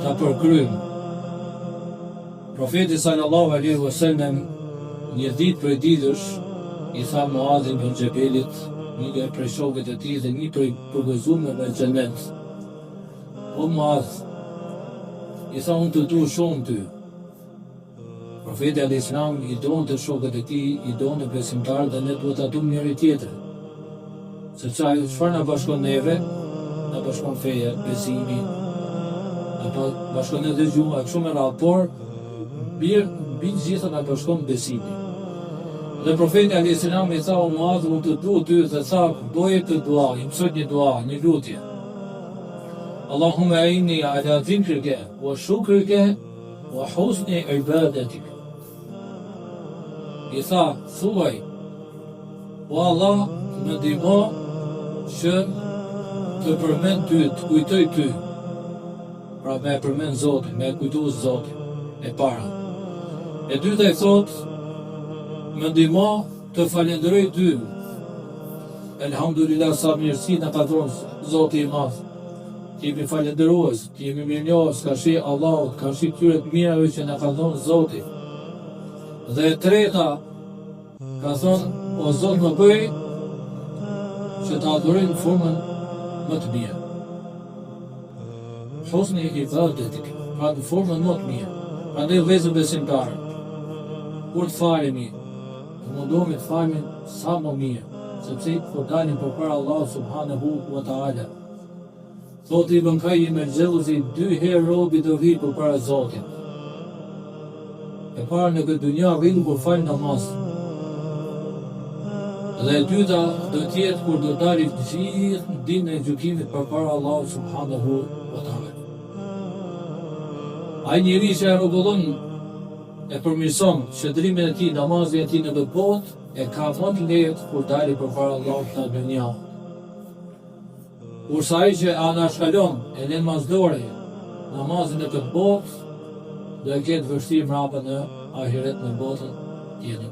ta përkryjmë. Profeti sallallahu alaihi wasallam një ditë prej ditësh i tha Muadh ibn Xhebelit, një prej shokëve të tij dhe një prej përgëzuarve me xhenet. O Muadh, i tha unë të du shumë ty. Profeti alejhi selam i donte shokët e tij, i donte besimtarët dhe ne duhet ta duam njëri tjetrin. Sepse ajo çfarë na bashkon neve, na bashkon feja, besimi, na bashkon edhe gjuha e kështu me radhë, por mbi mbi të gjitha na bashkon besimi. Dhe profeti alejhi selam i tha o Muadh, unë të du ty dhe tha bëje këtë dua, i mësoi një dua, një lutje. Allahumma inni ala dhikrike wa shukrike Wa husni ibadetik. I tha, thuaj, o Allah, më ndihmo që të përmend ty, të kujtoj ty. Pra me e përmend Zotin, me e kujtu Zotin, e para. E dyta i thot, më ndihmo të falenderoj ty. Elhamdulillah sa mirësi na ka dhënë Zoti i madh. Të jemi falënderues, të jemi mirënjohës karshi Allahut, karshi këtyre të mirave që na ka dhënë Zoti. Dhe e treta, ka thënë, o Zot më bëj që të adhuroj në formën më të mirë. Husni ibadetik, pra në formën më të mirë. Prandaj vëllezër besimtarë, kur të falemi, të mundohemi të falemi sa më mirë, sepse po dalim përpara Allahut subhanahu wa taala. Thotë Ibn Kajim el Xheuzi, dy herë robi do vijë përpara Zotit. E para në këtë dynja rrinë kur fal namaz. Dhe e dyta do të jetë kur do dalim të gjithë në ditën e gjykimit përpara Allahut subhanahu wa taala. Ai njeri që e rregullon e përmirëson qëndrimin e tij, namazin e tij në këtë botë, e ka më të lehtë kur dali përpara Allahut në dynja. Kurse ai që e anashkalon, e len mas dore, namazin në këtë botë, do e ketë vështirë mrapa në ahiret në botën tjetër.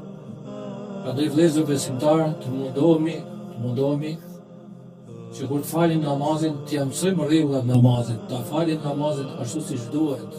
Prandaj vëllezër besimtarë, të mundohemi, të mundohemi që kur të falim namazin, t'ia mësojmë rregullat namazit, ta falim namazin ashtu siç duhet.